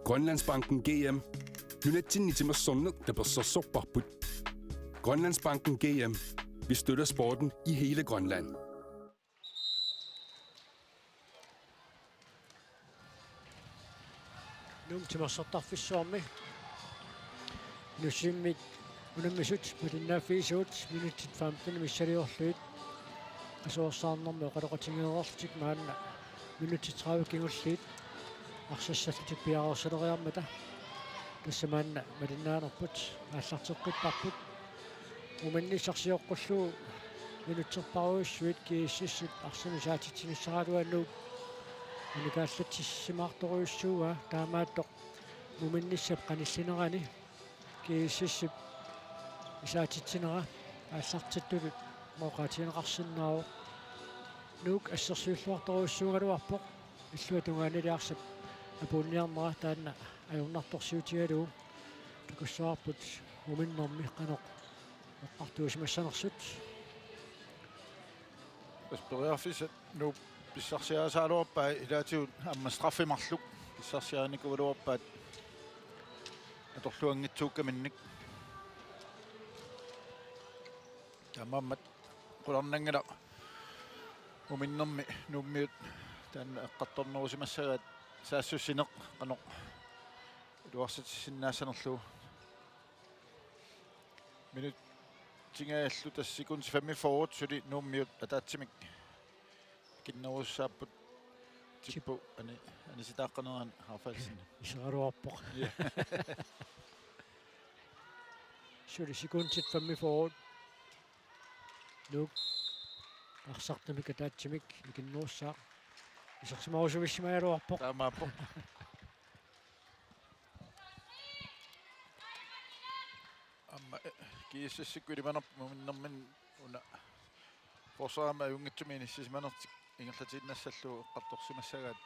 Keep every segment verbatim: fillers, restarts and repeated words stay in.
Grønlandsbanken G M. Nunatsinni timersorneq tapersersorparput. Grønlandsbanken G M. Vi støtter sporten i hele Grønland. Nuup timersortarfissuarmi Inussivimmiit unammisut malinnaaffigisugut minutsit femten missiliorlugit. Asuersaarnermi oqaloqatigeereerlutik maanna minutsit tredive kingulliit arsassallutik piareersaleriarmata. Tassa maanna malinnaanerput aallarteqqipparput. Muminnissaq sioqqullugu minutserparujussuit GSS-ip arsamik isaatitsinissaraluannut unikaallatsissimaartorujussuuaa, taamaattoq muminnissap qanillinerani GSS-ip isaatitsinera aallartittutut oqaatigineqarsinnaavoq. Nuuk assersuilluartorujussuugaluarpoq, illuatungaanili arsap apuunniarnera taanna ajornartorsiutigalugu. Takussavarput muminnermi qanoq eqqartuusimassanersut. Tassa periarfissat Nuup pissarsiarisaraluarpaat, ilaatigut aamma straffi marluk pissarsiarinikuugaluarpaat atorluanngitsuukkaminnik. Taamaammat qularnanngilaq muminnermi Nuummiut taanna eqqartornerusimassagaat saassussineq qanoq iluarsitissinnaassanerlugu. Minutsingajallu tassa sekundit femogfyrre suli Nuummiut ataatsimik ikinnerussaapput. Tippu ani-, anisitaaqqanerani Rafaelsen. Iseraluarpoq. Ja. Suli sekundit femogfyrre. Nuuk arsartumik ataatsimik ikinnerussaaq. Isersimarusumissimagaluarpoq. Taamaappoq. Aamma, eh, GSS-ikkut ilimanarpoq muminnerminni una forsvarimi ajunngitsumik inissisimanertik ingerlatiinnassallugu eqqartorsimassagaat.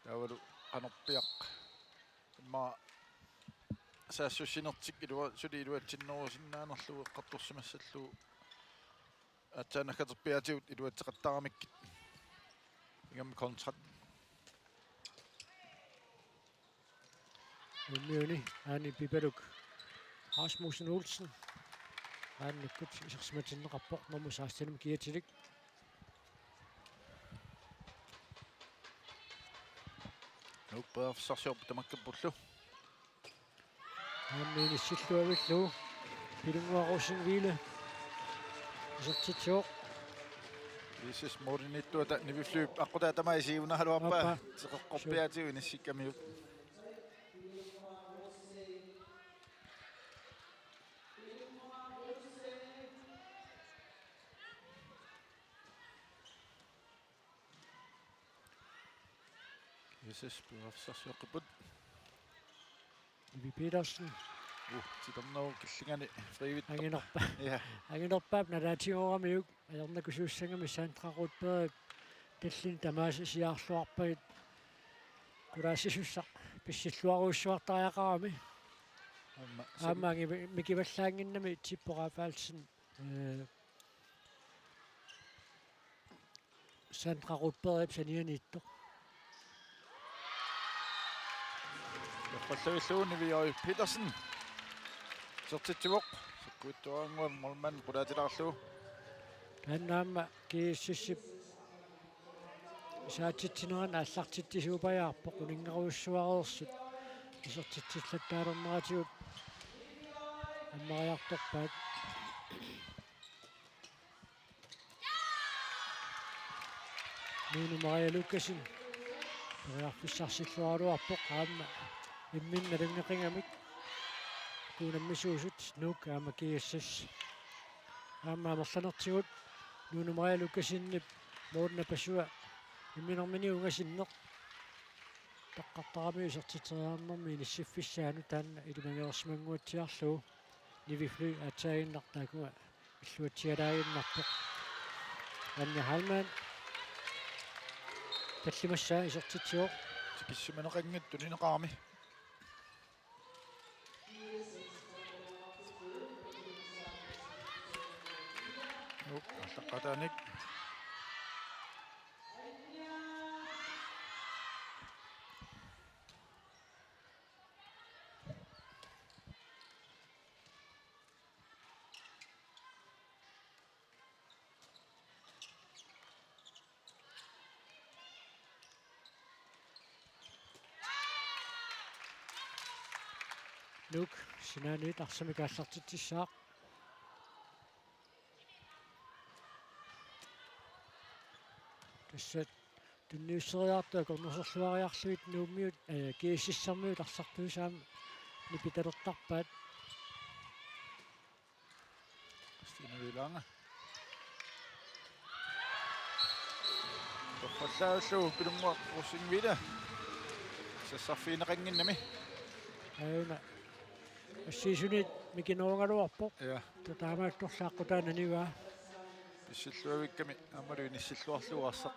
Taavalu qanorpiaq immaqa saassussinertik ilua-, suli iluatsinnerusinnaanerlugu eqqartorsimassallugu. Aatsaat naggaterpiaatigut iluatseqattaaramikkit. Ingammik kontrat. Nuummiuni Aani Pipaluk Rasmussen Olsen maannakkut isersimatinneqarpoq nummer seksten-imik kiatilik. Nuuk periarfissarsiorput tamakkerpullu. Aamma inissillugu avillugu Pilunnguaq Rosenville isertitsivoq. GSS-ip målimiittuata Nivi Flyp aqqutaa tamaat isigiunnaraluarpaa. Aappa. Teqeqqorpiaatigut inissikkamiuk. GSS periarfissarsioqqipput. Nivi Petersen. Uh, titornerup killingani friivittut. Anginerpa-, ja. Anginerpaap nalaatigooramiuk ajornakusuussagami Sandra Rudberg tallini tamaasa siaarluarpagit qulaassisussaq pissilluarujussuartariaqarami. Aamma, aamma angi-, mikivallaannginnami Tippo Rafaelsen, eh, Sandra Rudbergip sanianiittoq. Eqqalluillugu Nivi Petersen. Isertitsivoq. Sakkuittuarannguaq målmand qulaatilaarlugu. Taanna aamma GSS-ip isaatitsinerani aallartitsisuupajaarpoq, uninngarujussuareersut isertitsillattaalerneratigut ammariartorpaat. Nuunu Maria Lukassen periarfissarsilluaraluarpoq aamma imminut nalunngeqingamik. Kuunammisuusut Nuuk aamma GSS. Aamma amerlanertigut Nuunu Maria Lukassenip målip napasua imminermini ungasinneq toqqartaramiuk isertitseriarnermi inissiffissaanut taanna ilimagiorsimannguatsiarlugu. Nivi Fly aatsaaginnaq taakkua illuatsialaaginnarpoq. Anja Heilmann tallimassaa isertitsivoq. Tikissimaneqanngitsoq tunineqarami. Nuuk aallaqqaataanik. Nuuk sinaaniit arsamik aallartitsissaaq. Tassa tunniusseriartut akornuserluariarlugit Nuummiut, eh, G S S-ermiut arsartuusaam nipitalertarpaat. Stine Vilanga. Torrallaallu Pilunnguaq Rosing-Ville. Sassarfigineqannginnami. Aana. Assiisuniit mikinerugaluarpoq. Ja. Taamaattorli aqqutaa nanivaa. Pissilluavikkami aammalu inissilluarlugu arsaq.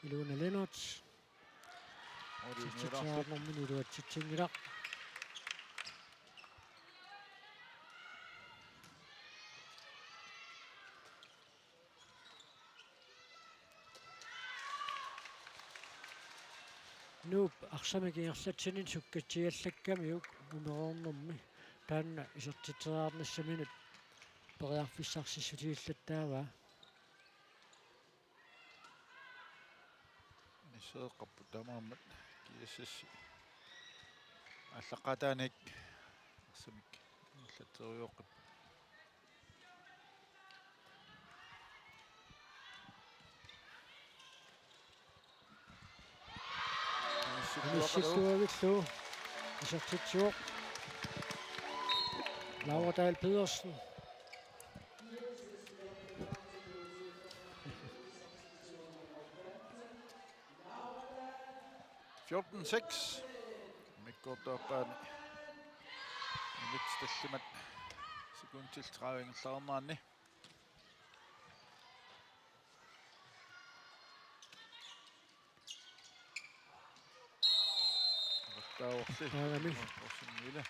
Ilona Lennert. Ordiuniaraarlu. Titsitsiaarnermini iluatsitsinngilaq. Nuup arsamik ingerlatsininni sukkatsiallakkamiuk umereernermi taanna isertitseriarnissaminut periarfissarsiissutigillattaavaa. Inissereerparput taamaammat G S S aallaqqaataaniit arsamik ingerlatserujoorput. Inissilluavillu isertitsivoq Laura Dahl Pedersen. Fjorten seks. Mikkoortuappaani. Minutsit tallimat sekundit tredive ingerlareernerani. Avattaavorli. Aagami. Rosing-Ville.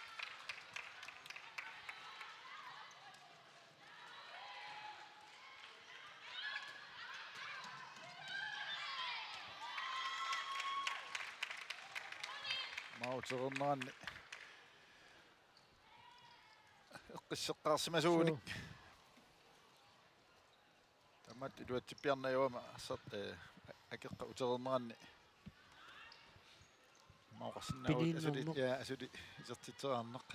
Mautereerneranni eqqisseqqaarsimasuunik. Suu. Tamatta iluatsippiarneq ajugama arsaq, eh, akeqqap utereerneranni. Mauqarsinnaavugut asuli, piniinnarneq. Ja, asuli isertitseriarneq.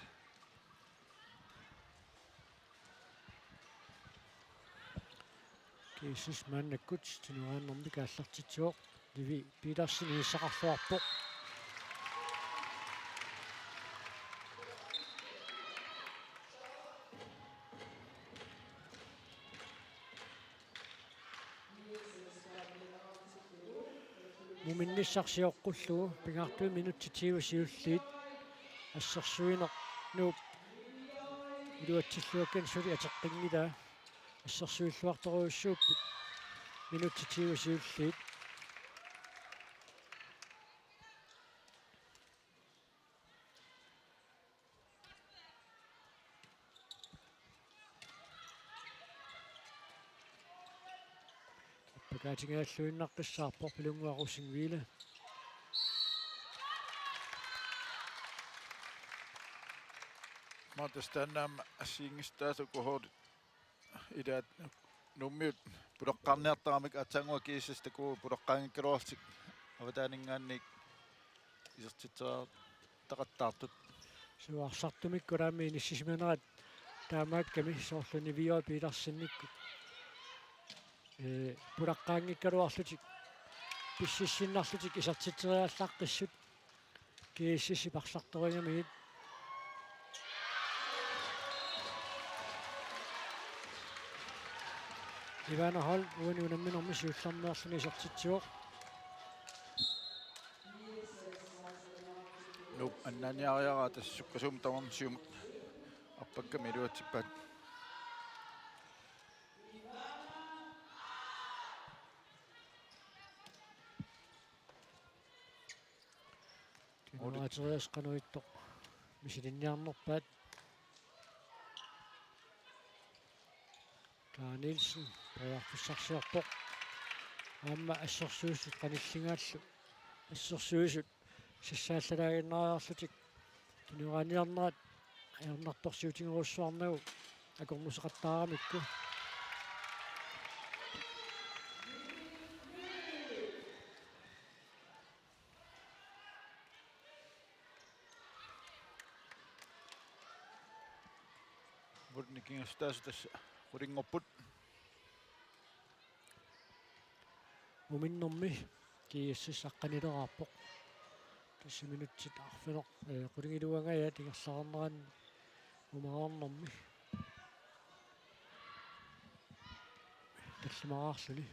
G S S maannakkut tunuaannarmik aallartitsivoq. Levi Petersen inissaqarluarpoq. Muminnissaq sioqqullugu pingaartumik minutsit tyve siulliit assersuineq Nuup iluatsilluakkani suli ateqqinngilaa. Assersuilluartorujussuupput minutsit tyve siulliit. Appakaatigigalluinnaqqissaarpoq Pilunnguaq Rosing-Ville. Maanna taanna aamma assigiinngissutaasa uku holdit ilaat Nuummiut pulaqqaarniartaramik aatsaannguaq G S S takuuk pulaqqaanngikkaluarlutik avataaninngaanniit isertitseriartaqattaartut. Suu, arsartumikkut aamma inissisimanerat taamaakkami soorlu Niviaq Petersenikkut. Ee, pulaqqaanngikkaluarlutik pississinnarlutik isertitseriallaqqissut. G S S-ip arsartorigamigit. Ivana Holm uani unamminermi siullermeerluni isertitsivoq. Nuup annaaniariaraa tassa sukkasuumik tamarmi siumut arpakkami iluatsippaat. Tunuaterias qanoq ittoq misilinniarnerpaat. Clara Nielsen periarfissarsiorpoq. Aamma assersuisut qanillingaallu. Assersuisut sassaallalaaginnariarlutik. Tunuaaniarnerat ajornartorsiutigerujussuarnagu akornuseqattaaramikku. Målini nikingassutaasut tassa qulinngorput. Uminnermi G S S aqqanileraarpoq. Tassa minutsit arfineq-, eh, qulingiluangajaat ingerlaarnerani umaarnermi tallimaraarluni.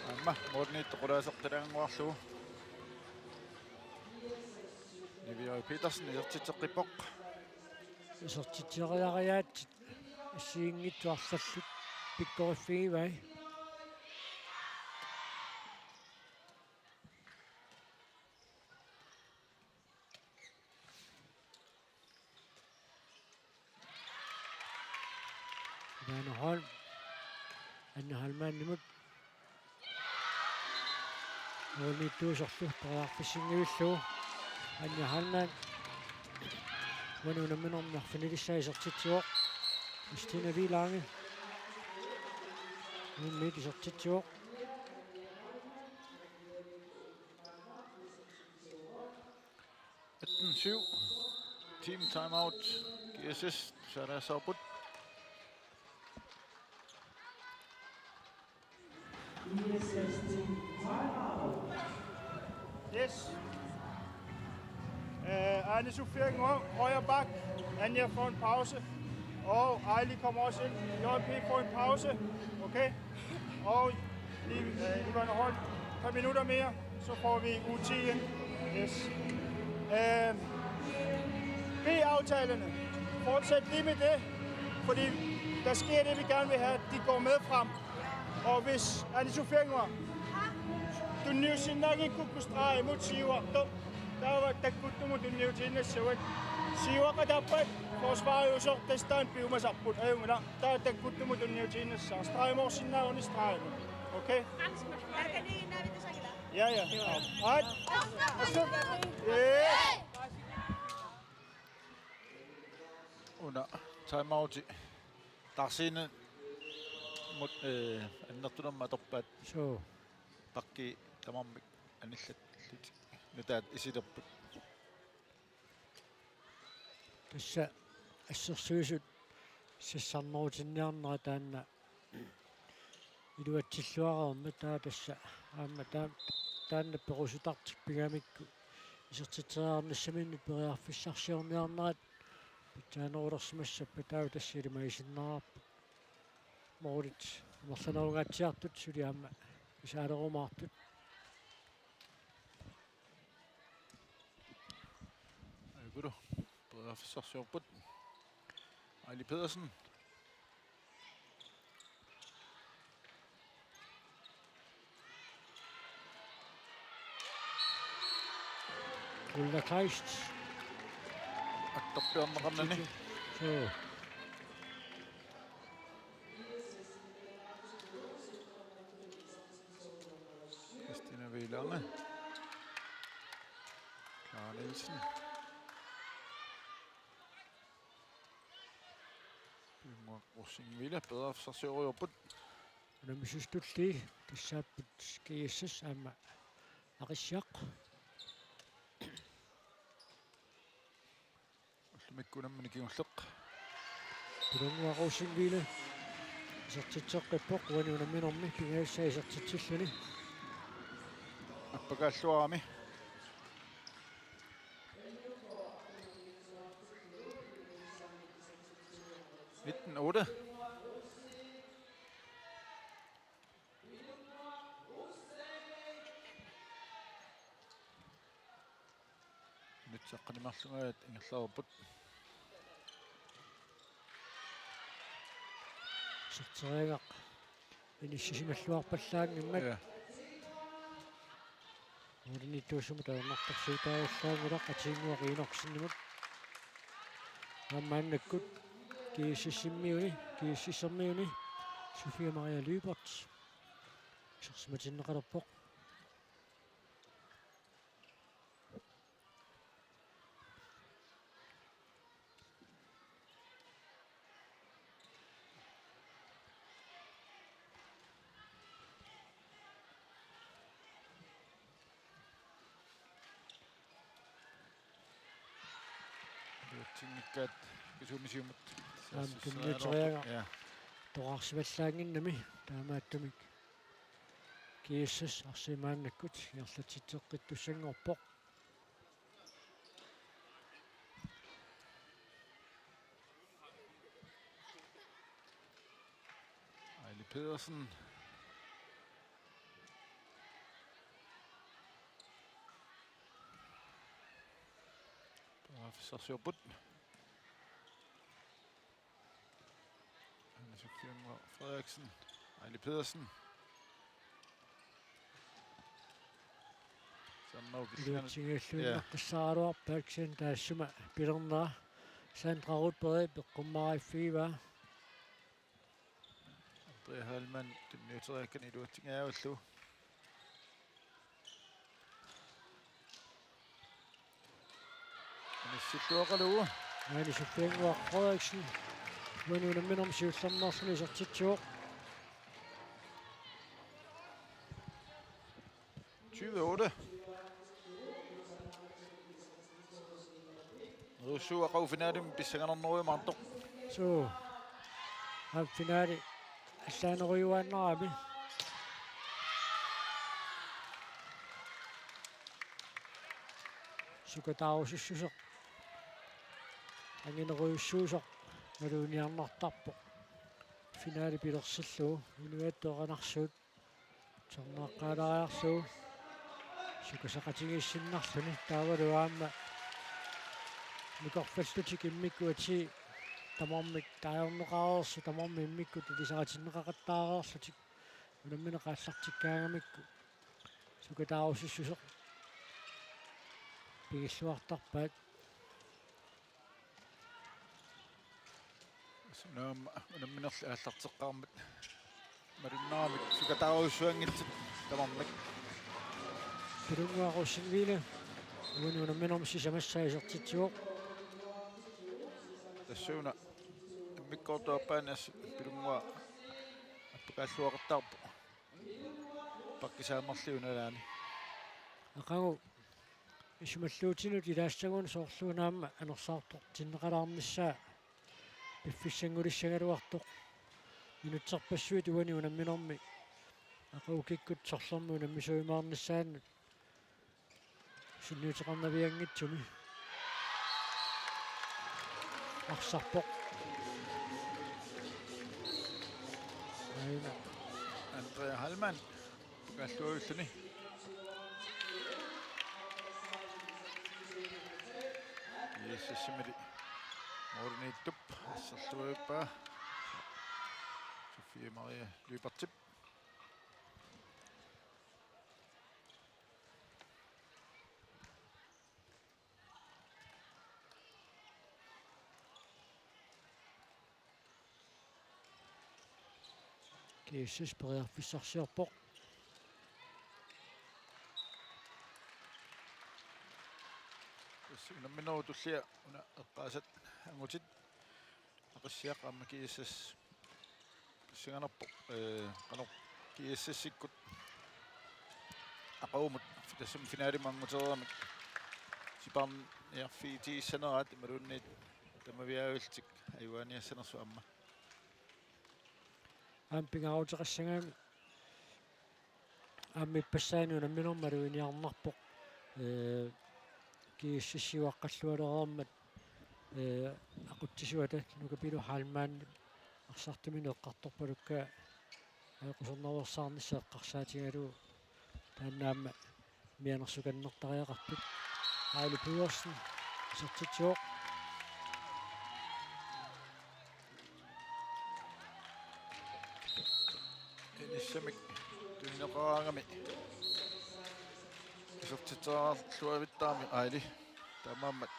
Aamma målimiittoq qulaaseq taannaannguarlugu. Niviaq Petersen isertitseqqippoq. Isertitseriarajaat assigiinngitsut arlallit pikkoriffigivai. Ivana Holm. Anja Heilmannimut. Målimiittuusorlu periarfissinngillugu. Anja Heilmann. Uani unamminermi arfinilissaa isertitsivoq. Christina Wielange. Unammineq isertitsivoq. Atten syv. Team timeout. G S S, så er der så på. Yes. Øh, Anne Sofie Ngong, højre bak. Anja får en pause. Og Aili kommer også ind. J P får en pause. Okay. Og øh, Ivana Holm, et par minutter mere, så får vi U ti ind. Yes. Øh, B-aftalerne. Fortsæt lige med det, fordi der sker det, vi gerne vil have, at de går med frem. Og hvis Anne Sofie Ngong, du niusinnaanngikkukkit stregimut siuartoq, taava takkuttumut tunniutiinnassavat. Siuaqqatappat forsvareriusoq tassa taanna piumasarput, ajunngilara. Taava takkuttumut tunniutiinnassaaq. Stregimorsinnaaguni stregimut. Okay? Ja, ja. Aat. Assut. Ee. Una timeouti taarsiinermut, ee, annertunermut atorpaat. Suu. Pakki tamarmik anillat nutaat isilerput. Tassa assersuisut sassarnerutinniarnera taanna iluatsilluareermat, taava tassa aamma taa-, taanna perusutartik pigamikku isertitseriarnissaminnut periarfissarsiorniarnerat pitsaanerulersimassappat, taava tassa ilimagisinnaavarput. Målit amerlanerungaatsiartut suli aamma isaalerumaartut. Aajukulu periarfissarsiorput. Aili Pedersen. Ulla Kleist. Attorpiarneqarnani. Suu. Christina Wielange. Clara Nielsen. Pinnguaq Rosingville periarfissarsiorput. Unammisut tulliit tassaapput G S S aamma Aqissiaq. Ullumikkut unammineq kingulleq. Pinnguaq Rosingville isertitseqqippoq uani unamminermi, pingajussaa isertitsilluni. Appakaalluarami. Nitten otte. Minutsit aqqaneq-marlungajaat ingerlareerput. Iserteriagaq inissisimalluarpallaanngimmat. Ja. Målimiittuussamut ajornartorsiutaajallaanngilaq Atiinnguaq Enoksenimut. Aamma maannakkut G S S-imiuni, G S S-imiuni Sofia Maria Lyberth. Sarsimatinneqalerpoq. Iluatsinngikkaat Kisuumi siumut. Aamma tunniuteriaraa. Ja. Toqqarsivallaannginnami taamaattumik. G S S arsamik maannakkut ingerlatsitseqqittussanngorpoq. Aili Pedersen. Periarfissarsiorput. Anne Sofie Frederiksen. Aili Pedersen. Sannau Killingani. Iluatsinngilluinnaqqissaaraluarpaat kisianni taassuma pilernera. Sandra Rudberg peqqummaariffigivaa. Andrea Heilmann tunniuteriakkani iluatsinngilluinnarlugu. Anissilluaqalugu. Aani Suffiannguaq Frederiksen. Uani unamminermi siullermeerluni isertitsivoq. Tyve otte. Neriussuu aqagu finalemi pissanganarnerujumaartoq. Suu. Aap finale allaanerujuaannarami. Sukataarusussuseq. Anginerujussuusoq. Maluginiarnartarpoq. Finale pilersillugu. Inuiattut aqanarsuut. Tusarnaaqqaalaariarlugu. Sukasaqatigiissinnarluni taavalu aamma. Nikorfallutik immikkut atii tamarmik taajorneqareersut tamarmik immikkut ilisaritinneqaqattaareerlutik. Unammineq aallartikkaangamikku. Sukataarusussuseq. Pigilluartarpaat. Sunaamma unamminerli aallarteqqaarmat. Malunnarami sukataarujussuanngitsut tamarmik. Pilunnguaq Rosenville. Uani unamminermi sisamassaa isertitsivoq. Tassuuna immikkoortup aappaani assut Pilunnguaq appakaalluaqattaarpoq. Pakkisaammerliuna nalaani. Aqagu isumalluutinut ilaassagunarpoq soorluuna aamma anersaartortinneqalaarnissaa piffissanngulissagaluartoq. Minutserpassuit uani unamminermi. Aqagu kikkut sorlermi unammisuujumaarnissaannut. Sunniuteqarnavianngitsumi. Arsarpoq. Aina. Andrea Heilmann. Appakaalluarulluni. G S S-imili. Morten Ittup. Asserluippaa. Sofie Maria Lybertip. G S S periarfissarsiorpoq. Tassa unamminerup tullia una eqqaasat angutit. Aqissiaq aamma G S S pissanganarpoq, ee, qanoq G S S-ikkut aqagumut tassami finalimut angutereeramik sipaarniarfigitigissagaat imaluunniit tamaviaavillutik ajugaaniassanersut aamma. Aamma pingaaruteqassagami aamma ippassaani unamminermi maluginiarnarpoq. Ee, G S S-iuaqqallualereermat, ee, aqutsisuata Nuka Pilu Heilmann arsartumini eqqartorpalukka ajoqusernaveersaarnissaq eqqarsaatigalugu taanna aamma mianersukannertariaqartut. Aili Pedersen isertitsivoq. Inissamik tunineqaraangami isertitseriarluavittaarami Aili. Taamaammat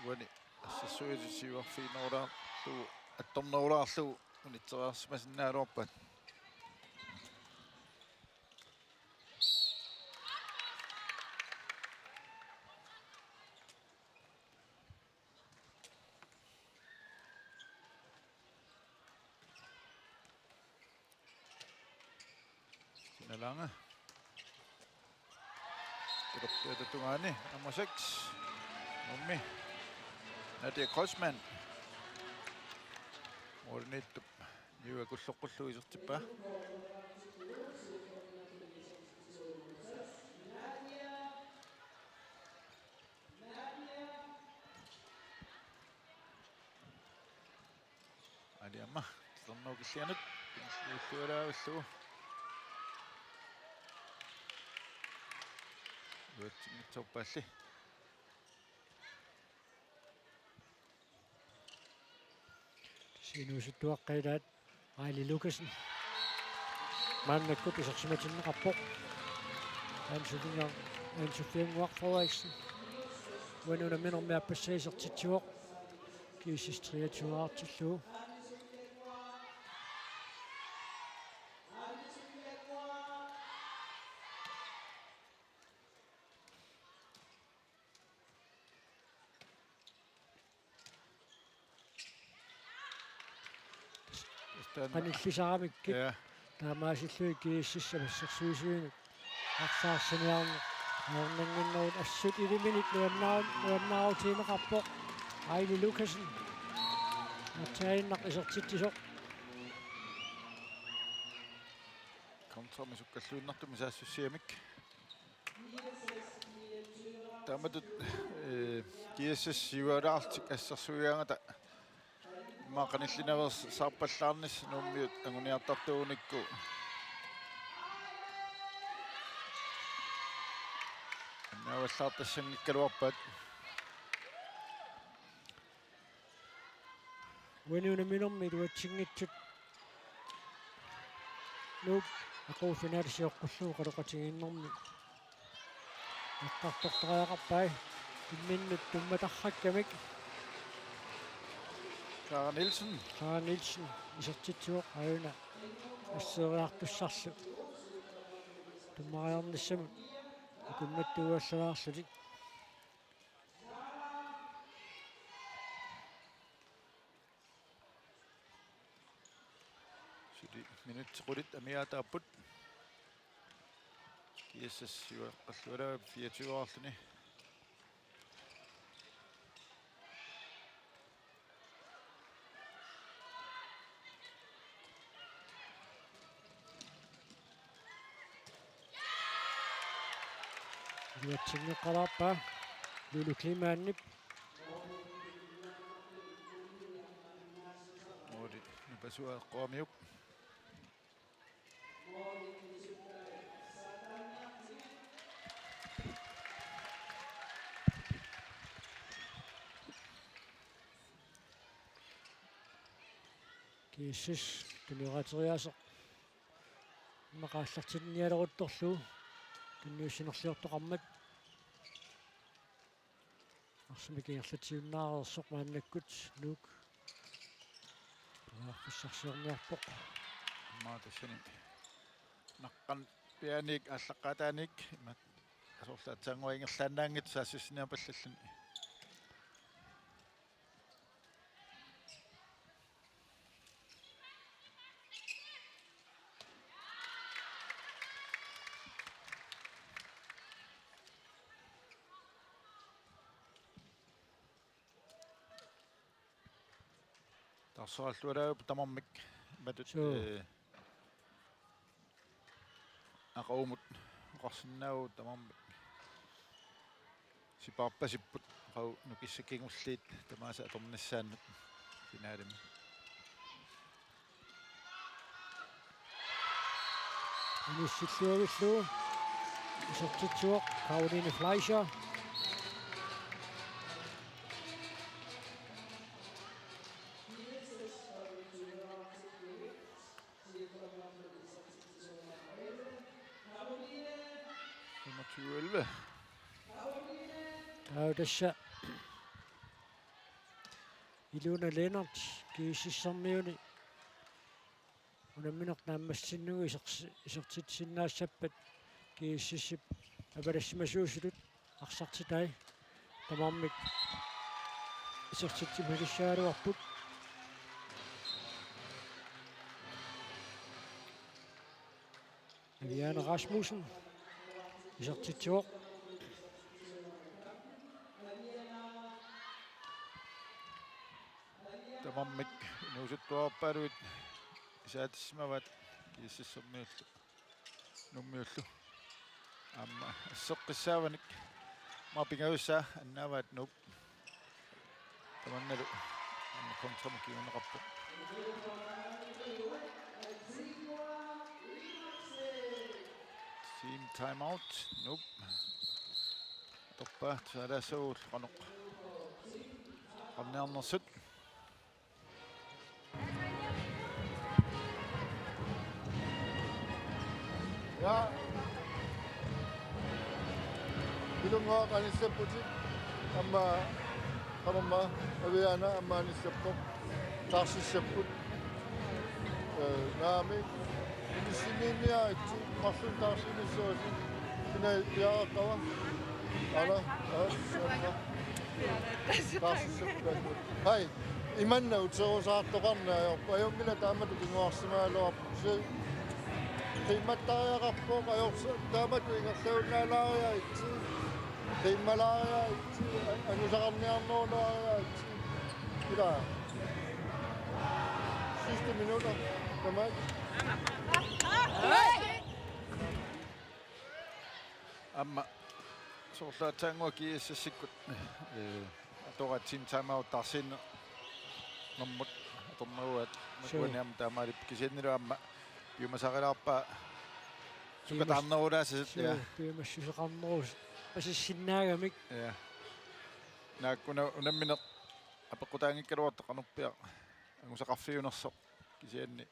uani assassuit siuarfiginerulaarlugu attornerulaarlugu unitseriarsimasinnaagaluarpaat. Lange. Kilertuata tungaani nummer seks. Nuummi Nadia Kreutzmann. Målimiittup niuerlugu isertippaa. Aali aamma titarnerup killianut pinillualaavillugu. Iluatsinngitsoorpaalli. Inuusuttuaqqat ilaat Aili Lukassen. Maannakkut isersimatinneqarpoq. Anne-Sophie, Anne-Sophie Nguaq Frederiksen. Uani unamminermi aappassaa isertitsivoq. G S S treogtyve-artillugu. Qanillisaramikkit. Ja. Taamaasillugit G S S-ip assersuisuinut arsaarsineq ajornannginnerput, assut iliminik nuannaar-, nuannaarutigineqarpoq Aili Lukassen. Aatsaannaq isertitsisoq. Kontrami sukkalluinnartumik saassussiamik. Taamatut, eh, G S S siuliulaarlutik assersuigaangata immaqa qanillinaveersaarpallaarnissaq Nuummiut anguniartartuunikku. Annaavallaartassanngikkaluarpaat. Uani unamminermi iluatsinngitsut Nuuk aqagu finalip sioqqullugu oqaloqatigiinnermi eqqartortariaqarpai. Imminnut tummatarrakkamik. Clara Nielsen. Clara Nielsen isertitsivoq aajuna asseeriartussarlu tummariarnissamut akunnattuuallalaarlutik. Suli minutsit qulit amigaataapput. G S S siuaqqallualaap fireogtyve-arluni. Iluatsinngikkaluarpaa Lulu Klimannip. Måli nupasua eqqoramiuk. G S S tunniuteriaaseq immaqa aallartinnialeruttorlugu tunniussinerliortoqarmat. Arsamik ingerlatsiunnaareersoq maannakkut Nuuk. Periarfissarsiorniarpoq. Immaqa tassani naqqaniit piaaniit aallaqqaataaniit imaat asorlaatsaannguaq ingerlaannaanngitsoq saassussiniarpallalluni. Taarseraalluarput tamarmik matut. Suu. Eh, aqagumut oqarsinnaavugut tamarmik sipaarpasipput aqagu nukissat kingulliit tamaasa atornissaannut finalemi. Inissilluavillugu isertitsivoq Karoline Fleischer. Femogtyve elleve. Taava tassa Ilona Lennert, G S S-ermiuni unammineq naammassinnut isersi-, isertitsisinnaassappat G S S-ip apalassimasuusutut arsartitai tamarmik isertitsimilissaagaluarput. Viviane Rasmussen isertitsivoq. Tamarmik inuusuttuarpaaluit isaatissimavaat G S S-ermiullu Nuummiullu. Aamma asseqqissaavanik, aamma pingajussaa annaavaat Nuup. Tamannalu aamma kontramik kinguneqarpoq. Team timeout, Nuup. Atorpaa tusaalaassagullu qanoq oqarniarnersut. Ja. Ilunnguaq anissapputit. Aamma qanormaa Aviana aamma anissappoq. Taarsissipput. Eh, naamik. Inissimiinniaritsi, marlunnik taarsiinissaasi. Kina piareeqqava? Ala, ala, ala. Taarsissipput. Hai, imanna uterusaartoqarneq ajorpoq. Ajunngilaq taamatut kinguarsimagaluarpoq. Se, qiimmattariaqarpoq, ajorsa-, taamatut ingerlaunnaalaariaritsi. Qiimmalaariaritsi, a-, angusaqarniarnerulaariaritsi. Ila. Sidste minutter. Tamat. Aamma soorlu aatsaannguaq G S S-ikkut, eh, atoraat team timeout taarsiinnermut atornerugaat. Suu. Makuani aamma taamaalipput, kisiannilu aamma piumasarilaarpaa. Piumas-, sukataarnerulaassasoq, suu, ja. Piumassuseqarnerus-, pasissinnaagami. Ja. Naak una-, unammineq apeqqutaanngikkaluartoq qanorpiaq angusaqarfiunersoq, kisianni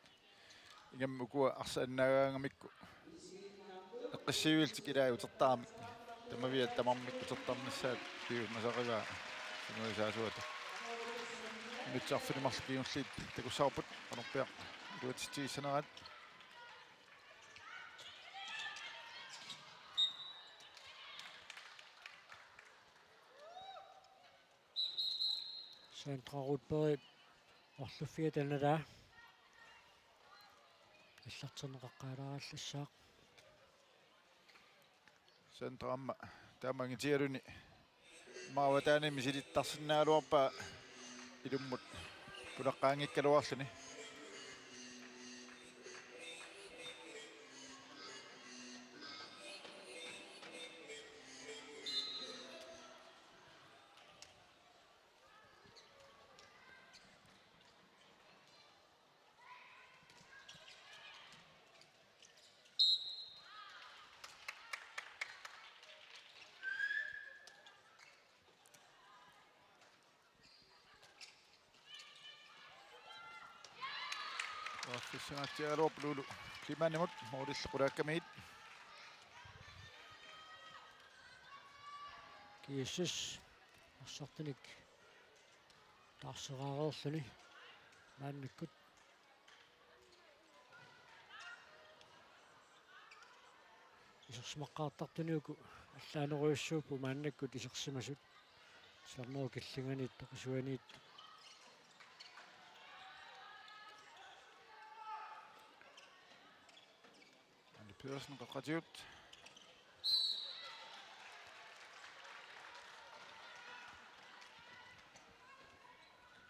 ingammik ukua arsaannaagaangamikku eqqissivillutik ilaat utertaramik. Tamaviat tamarmik utertarnissaat piumasarivaa sungiusaasuata. Minutsit arfineq-marluk kingulliit takussavarput, qanorpiaq iluatsitsigissaneraat. Sandra Rudberg, orluffiata nalaa. Allarterneqaqqaalaarallassaaq. Sandra aamma taama angitigaluni aamma avataani misilittarsinnaagaluarpaa ilummut pulaqqaanngikkaluarluni. Uaffissangaatsiaraluarpoq Lulu Klimanimut, målillu qulaakkamiit. G S S arsartunik taarseraareerluni maannakkut. Isersimaqqaartartuni uku allaanerujussuupput maannakkut isersimasut. Siornerup killinganiit toqisuaniit. Anne Pedersen, qeqqatigut.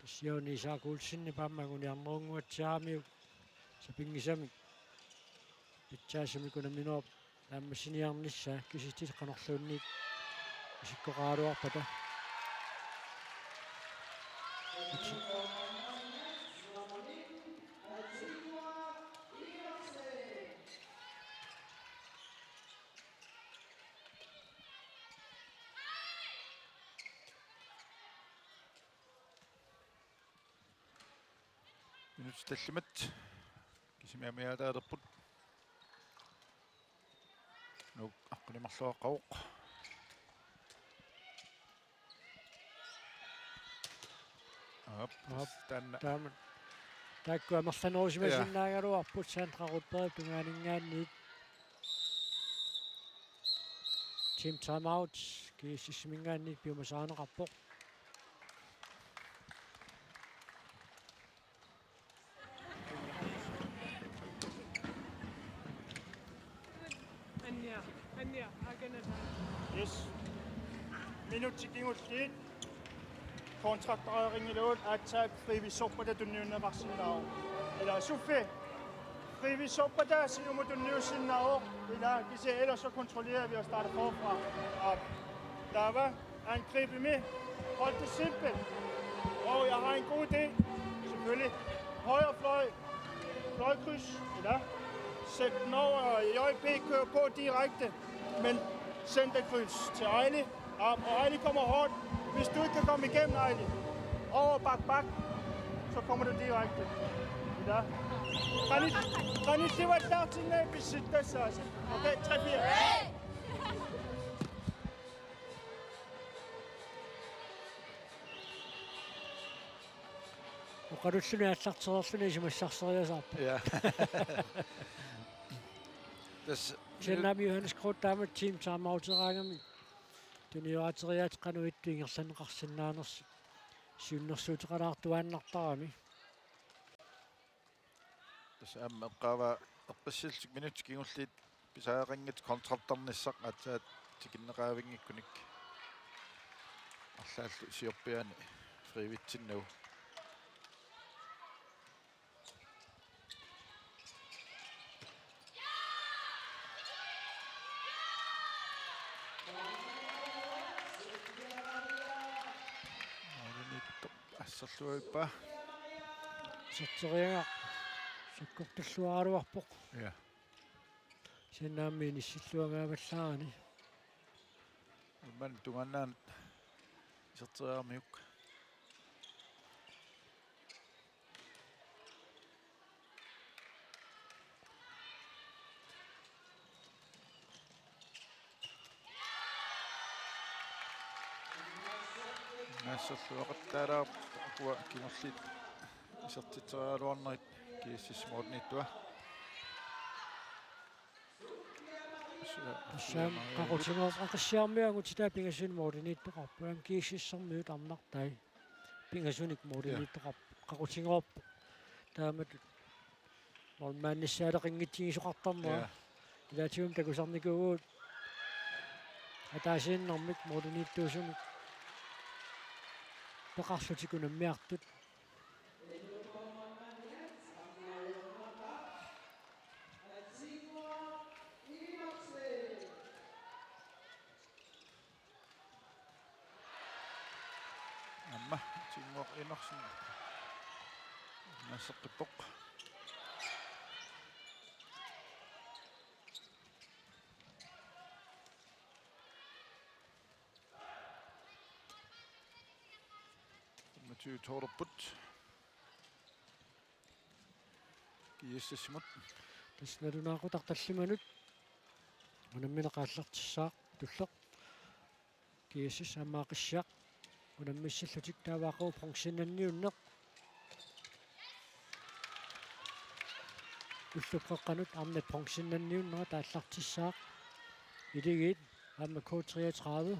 Tassa Isak Olsenip aamma anguniarnerunnguatsiaramiuk sapinngisamik pitsaasumik unamminerup naammassiniarnissaa, kisitsisit qanorluunniit isikkoqaraluarpata. Minutsit tallimat kisimi amigaataalerput. Nuuk aqqutigimarluaqqavoq. Aap, aap, taanna. Taama. Taakku amerlanerusimasinnaagaluarput Sandra Rudberg tungaaninngaanniit. Team timeout, G S S-iminngaanniit piumasarineqarpoq. Minutsit kingulliit kontraktariinngilagut aatsaat frivilligsorpata tunniunneqarsinnaavoq. Ila Sofie, frivilligsorpata siumut tunniussinnaavoq. Ila kisianni ellers så kontrollerer vi og starter forfra. Og der var angribet med. Hold det simpelt. Og jeg har en god idé. Selvfølgelig. Højre fløj. Fløjkryds. Eller sæt den over, og J B kører på direkte. Men send det kryds til Ejle. Og, og Ejle kommer hårdt. Hvis du ikke kan komme igennem, Ejle, over bak, bak, så kommer du direkte. Eller? Kan I, kan I se, hvad der er til, når vi sidder, så? Okay, tre, fire. Oqalulluni aallartereerluni isumassarseriasaarpoq. Ja. Tassa Siannaami Johannes Groth taama team timeouteraangami. Tuniorateriaat qanoq ittoq ingerlanneqarsinnaanersoq siunnersuuteqalaartuaannartarami. Tassa aamma eqqaavaa erpassillutik minutsit kingulliit pisariaqanngitsut kontrartarnissaq aatsaat tikinneqavinngikkunik arlaallu siorpiaani frivilligitsinnagu. Målimiittoq asserluarpaa. Iserteriagaq sakkortulluaraluarpoq. Ja. Siannaami inissilluangaavallaarani. Uumman tungaannaanut iserteriaramiuk. Naassorluaqattaalaarpoq ukua kingulliit isertitseriaraluarnerit G S S-ip målimiittua. Tassa aamma qaqutigoorpoq, Aqissiarmiut angutitaa pingasunik målimiittoqarput, aamma G S S-ermiut arnartai pingasunik målimiittoqarput, qaqutigoorpoq. Taamatut målmandinissaaleqanngitsigisoqartarnera. Ja. Ilaatigut takusarnikuuvugut ataasiinnarmik målimiittuusumik peqarlutik unammiartut. Aamma Tinguaq Enoksen nasseqqippoq. Femogtyve-tolv-erput. G S S-imut. Tassa nalunaaqutaq tallimanut unammineq aallartissaaq, tulleq. G S S aamma Aqissiaq unammissallutik, taava aqagu bronzennanniunneq. Ullup qeqqanut arnat bronzennanniunnerat aallartissaaq. Iligiit aamma K treogtredive.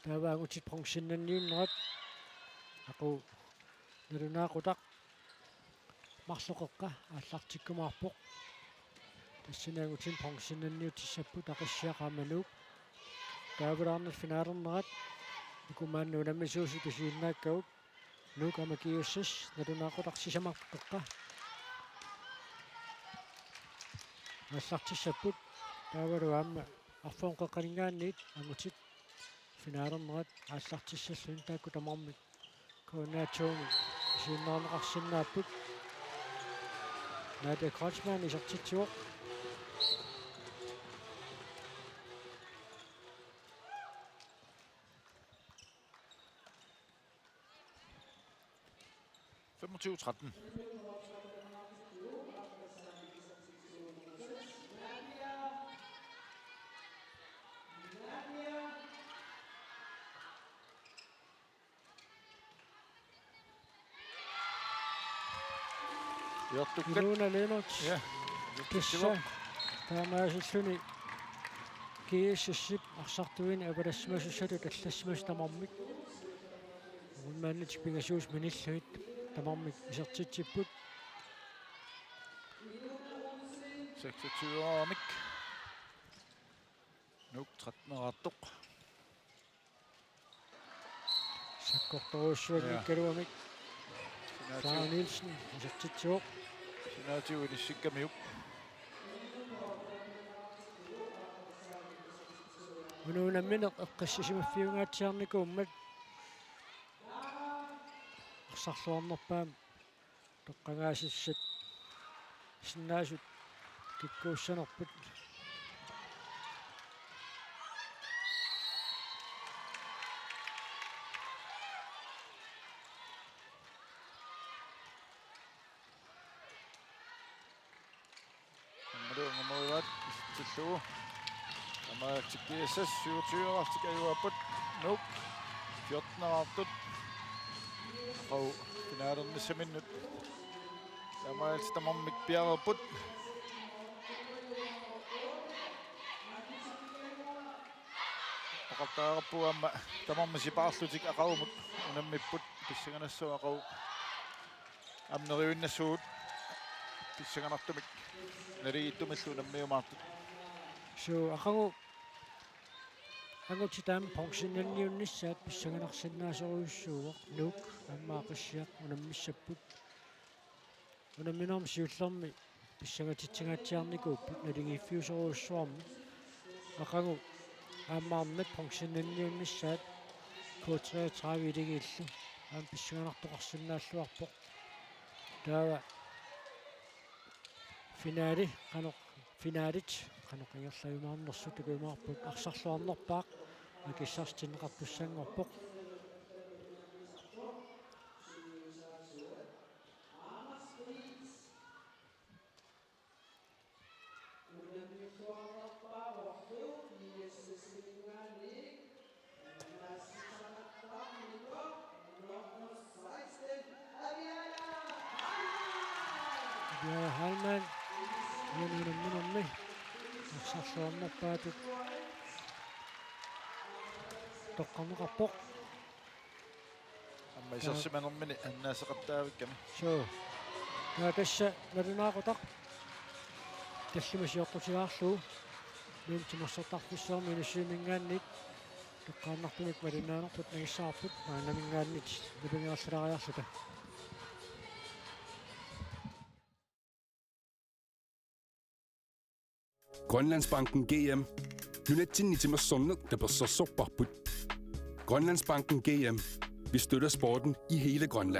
Taava angutit bronzennanniunnerat aqagu nalunaaqutaq marloqeqqa aallartikkumaarpoq. Tassani angutinik bronzennanniutissapput Aqissiaq aamma Nuuk. Taavalu arnat finalernerat uku maanna unammisuusut isiginnaakkagut, Nuuk aamma G S S, nalunaaqutaq sisamat qeqqa aallartissapput. Taavalu aamma arfineq-qeqqaninngaanniit angutit finalernerat aallartissalluni, taakku tamarmik K N R to-mi isiginnaarneqarsinnaapput. Nadia Kreutzmann isertitsivoq. Femogtyve tretten. Ujartukkat. Ilona Lennert. Ja. Tassa taamaasilluni G S S-ip arsartuini avalassimasussaatut allassimasut tamarmik, unamminerit pingasuusut minillugit, tamarmik isertitsipput. Seksogtyve-eramik. Nuuk tretten-eraartoq. Takkortorujussuanngikkaluamik. Sinaatigut. Clara Nielsen isertitsivoq. Sinaatigut inissikkamiuk. Una unammineq eqqissisimaffiungaatsiarnikuummat arsarluarnerpaamik toqqagaasissat sinnaasut kikkuussanerput. Aammalu angumerivaat isertillugu. Taamaalillutik G S S syvogtyve-raartik ajuaapput. Nuuk fjorten-araartut. Aqagu finalernissaminnut taamaalillutik tamarmik piareerput. Oqartariaqarpugut aamma tamarmik sipaarlutik aqagumut unammipput, pissanganassaaq aqagu aamma neriuinnassuugut pissanganartumik naligiittumillu unammiumaartut. Suu, aqagu angutit taama bronzeniunnissaat pissanganarsinnaasorujussuuvoq, Nuuk aamma Aqissiaq unammissapput. Unamminermi siullermi pissangatitsingaatsiarnikuupput naligiiffiusorujussuarmik. Aqagu aamma arnat bronzeniunnissaat K treogtredive-ilinngillu aamma pissanganartoqarsinnaalluarpoq. Taava finale qanoq, finalit qanoq ingerlajumaarnersut takujumaarput, arsarluarnerpaaq akissarsitinneqartussanngorpoq. Aviaja Heilmann, unamminermi arsarluarnerpaatut toqqarneqarpoq. Aamma isersimanermini annaaseqattaavikkami. Suu. Taava tassa nalunaaqutaq tallimat siortutigaarlugu Nuummi timersortarfissuarmi Inussivimminngaanniit toqqaannartumik malinnaanerput nangissavarput, maannaminngaanniit nalunngereerlalaariarluta. Grønlandsbanken G M. Nunatsinni timersorneq tapersersorparput. Grønlandsbanken G M. Vi støtter sporten i hele Grønland.